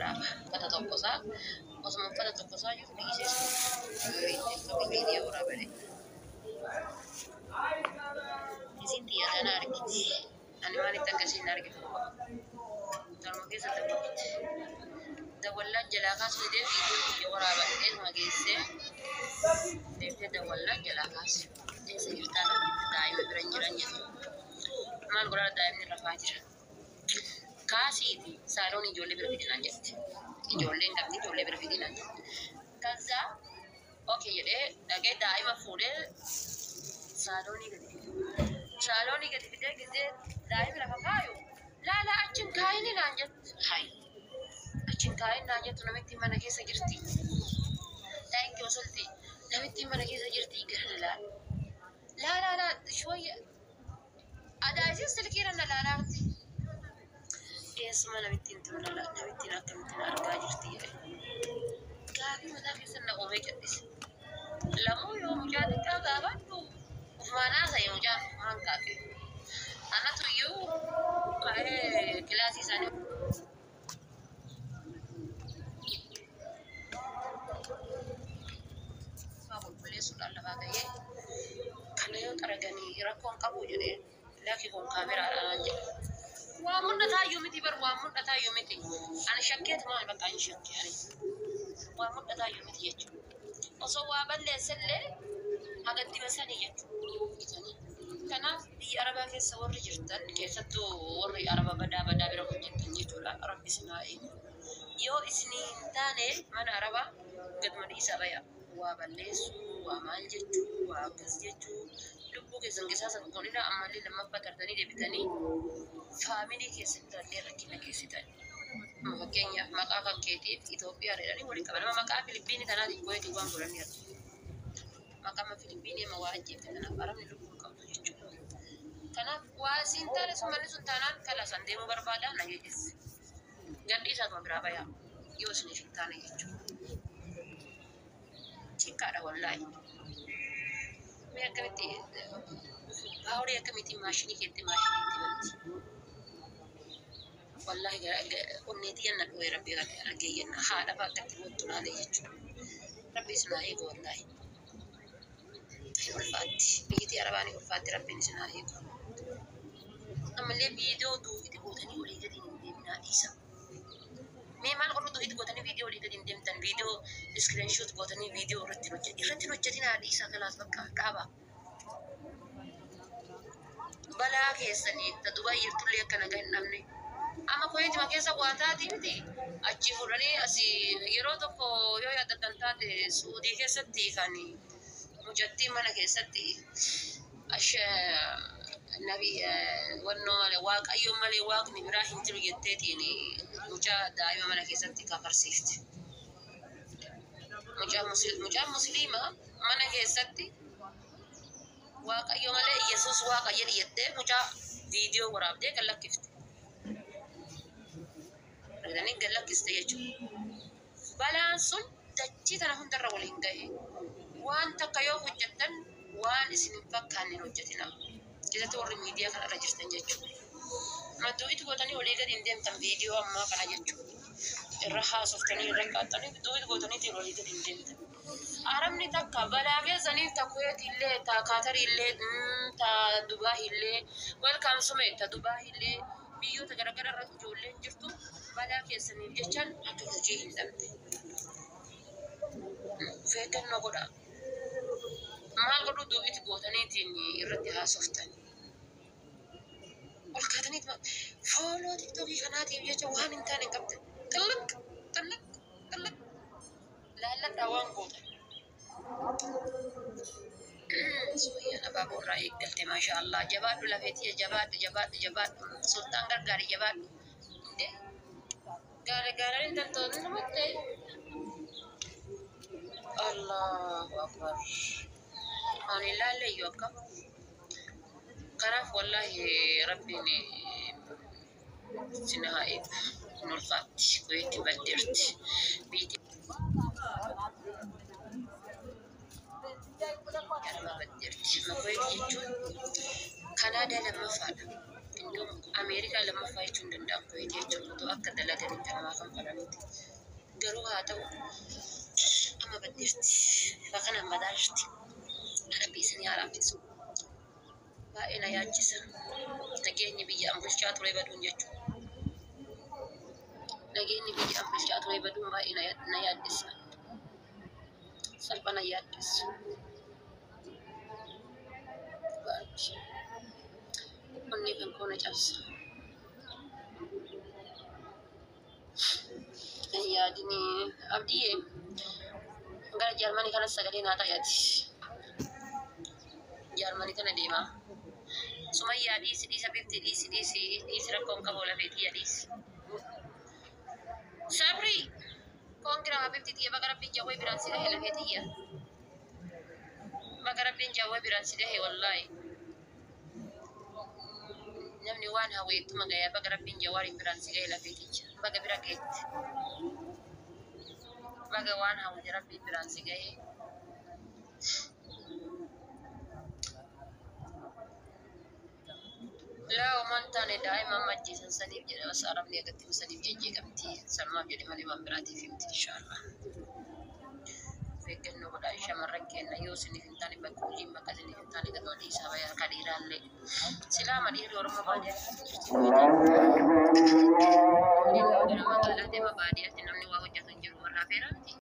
waraaba. Uffata tokkosaa osuma uffata tokkosaa jiru dhiisee sun viidiyoo waraabale. Isin xiyya tana argiti. Ani maalitti akkasiin argitu? Galma keessa dawwalti. Dawwallaan jalaa kaasuu didee viidiyoo kiyya waraabadhee suma geessee deemtee dawwallaan jalaa kaase. Eessa jirtaa naan jette, daa'ima bira hin jiran jette. Maal godhaa, daa'imni rafaa jira. Kaasiiti saaloon ijoollee bira fidi naan jette. Ijoolleen qabdi, ijoollee bira fidi naan jette. Kazzaa okay jedhee dhaqee daa'ima fuudhee saaloonii gadi fide. Saaloonii gadi fidee gizee daa'ima lafa kaayu, "Laalaa, achi hin kaayini" naan jette. Hayi, achi hin kaayin naan jettu, namitti mana keessa jirti. Thank you sulti. Namitti mana keessa jirti gara na laal. Laa laa laa shooyya adaa isin silkiirra na laalaarti. Eessuma namittiin tun namittiin akkamittiin argaa jirti jedhe. Gaafii mataa keessa na uumee cal'ise. Lamuu yoo mucaa xiqqaa gaafadhu ufumaan haasa'e, mucaan ufumaan kaaqe. Anatu iyyuu ka'ee kilaasii isaanii faa qulqulleessuudhaan lafaa ka'ee, "Kana yoo xaraganii rakkoon qabu?" jedhee, "Lakki, kun kaameraadha" naan jedhe. Waa mul'ataa iyyuu miti bar, waa mul'ataa iyyuu miti. Ani shakkeetuma bakka hin shakke ani. Waa mul'ataa iyyuu miti jechuudha. Osoo waa balleessellee hagaddiba sanii jechuudha. Kanaaf biyya Arabaa keessa warri jirtan, keessattuu warri Araba badaa badaa bira hojjettan jechuudha. Rabbi isin haa eegu. Yoo isinii hin taane mana Arabaa gaduma dhiisaa baya. Waa balleessuu, waa maal jechuu, waa akkas jechuu, lubbuu keessan qisaasa godhina. Ammallee lammaffaa tartanii deebitanii faamilii keessan irrallee rakkina geessitan. Amma fakkeenyaaf maqaa kan keetiif Itoophiyaa jedhanii waliin qaban. Amma maqaa Filiippiinii tanaatiin Kuweetii waan godhanii argu. Maqaa Filiippiinii amma waa ajjeefte, kanaaf Arabni lubbuu hin qabdu jechuudha. Kanaaf waa siin taane sun manni sun taanaan kala san deemuu barbaada na geesse. Gadhiisaatuma biraa bayaa yoo isiniif hin taane jechuudha. Xiqqaadha wallaahi. Mee akkamitti paaworii, akkamittiin maashinii keetti maashinii itti banti? Wallaahi onneetii yanna dhoo'e, rabbi argee yenna haadha fa'a akkatti boottu laalee jechuudha. Rabbi isin haa eegu wallaahi. Hin ulfaatti. Biyyittii Arabaa ni ulfaatti, rabbiin isin haa eegu. Ammallee viidiyoo duubitti gootanii olii gadi hin deeminaa, dhiisa. Mee maal godhu duubitti gootanii viidiyoo olii gadi hin deemtan, viidiyoo screenshot gootanii viidiyoo irratti hin hojjetin, irratti hin hojjetinaa, dhiisa, kalaas bakka dhaaba. Balaa keessanii ta Dubaay jirtullee akka nagaa hin dhabne. Amma Kuweetima keessa waa taati miti. Achi fuudhanii asii yeroo tokko yoo yaadattan taate, Suudii keessatti kan mucattiin mana keessatti nabi wannoo malee, waaqayyo malee waaqni biraa hin jiru jetteetiin mucaa daa'ima mana keessatti kafarsiifte. Mucaa musliima mana keessatti waaqayyo malee Yesuus waaqa jedhi jettee mucaa viidiyoo waraabdee gad lakkifte. Argitanii, gad lakkiste jechuudha. Balaan sun dachii tana hundarra waliin gahe. Waan takka yoo hojjettan waan isin hin fakkaanne hin hojjetina. Keessattuu warri miidiyaa kanarra jirtan jechuudha. Madduu'itti gootanii olii gadi hin deemtan viidiyoo ammaa kana jechuudha. Irra haasoftanii irra qaaxxanii duubitti gootaniitiin olii gadi hin deemtan. Arabni takka balaa keessaniif ta Kuweet illee, ta Kaatarii illee, ta Dubaay illee, welcome sume, ta Dubaay illee, biyyoota garaagaraa irra ijoolleen jirtu balaa keessaniif jechaan akka hojii hin dhabne. Of eeggannoo godhaa. Maal godhuu duubitti gootaniitiin irratti haasoftan? Ol kaataniit follow TikTokii kanaatiif jecha waan hin taane hin qabdan. Xilliq xilliq xilliq laalladhaa waan gootan. Sumayyaan abaaboo irraa eeggalte, maasha Allah. Jabaadhu lafeetiyya, jabaadhu, jabaadhu, jabaadhu. Sultaan gargaari, jabaadhu. Inde gaara gaaraan tantoonni namatti. Allahu akbar. Ani ilaalle iyyuu akkam. Kanaaf wallaahi rabbiin isin haa eegu. Hin ulfaatti. Kuweetti baddeerti. Biyyi Arabaa baddeerti. Kuweet jechuun Kanaadaa lammaffaadha. Indoom Ameerikaa lammaffaa jechuun danda'amu Kuweet jechuun otoo akka dalaganitti namaa kanfalanitti. Garuu haa ta'u amma baddeerti. Bifa kanaan badaa jirti. Rabbi isin haa laaffisu. Baay'ee na yaachisa. Nageenyi biyya an bulchaa ture baduun jechuudha. Nageenyi biyya an bulchaa ture baduun baay'ee na yaaddessa. Salpha na yaaddessu. Onnee kan koo na cabsa. Yaadni abdiyyee gara Jaarmanii kanas sagalee naa ta'eeti. Jaarmanii kana deemaa. Sumayyaa dhiisi dhiisa bifti dhiisi dhiisi dhiisi rakkoon qabu lafeetii dhiisi. Sabri koongira habibti tiyya baga rabbiin jawwee biraan si gahe lafee tiyya. Baga rabbiin jawwee biraan si gahe wallaahi. Namni waan hawweettuma gaya baga rabbiin jawwaariin biraan si gahe lafee tiyya. Baga bira geette. Baga waan hawwite rabbiin biraan si gahe. Laa homaan taane daa'ima amma ajjeesan saniif jedhe bas arabni agatti saniif jejjeeqamti. Sanumaaf jedhe malee waan biraatiif himti inshaallah. Of eeggannoo godhaa shamarran keenya yoo isiniif hin taane bakka hojiin bakka isiniif hin taane gad walii isaa bayaa harka dhiiraallee. Silaama dhiirri Oromoo baadiyyaa keessa jirti. Inni gara magaalaa deema baadiyyaatti namni waa hojjetu hin jiru warra afeeraa miti.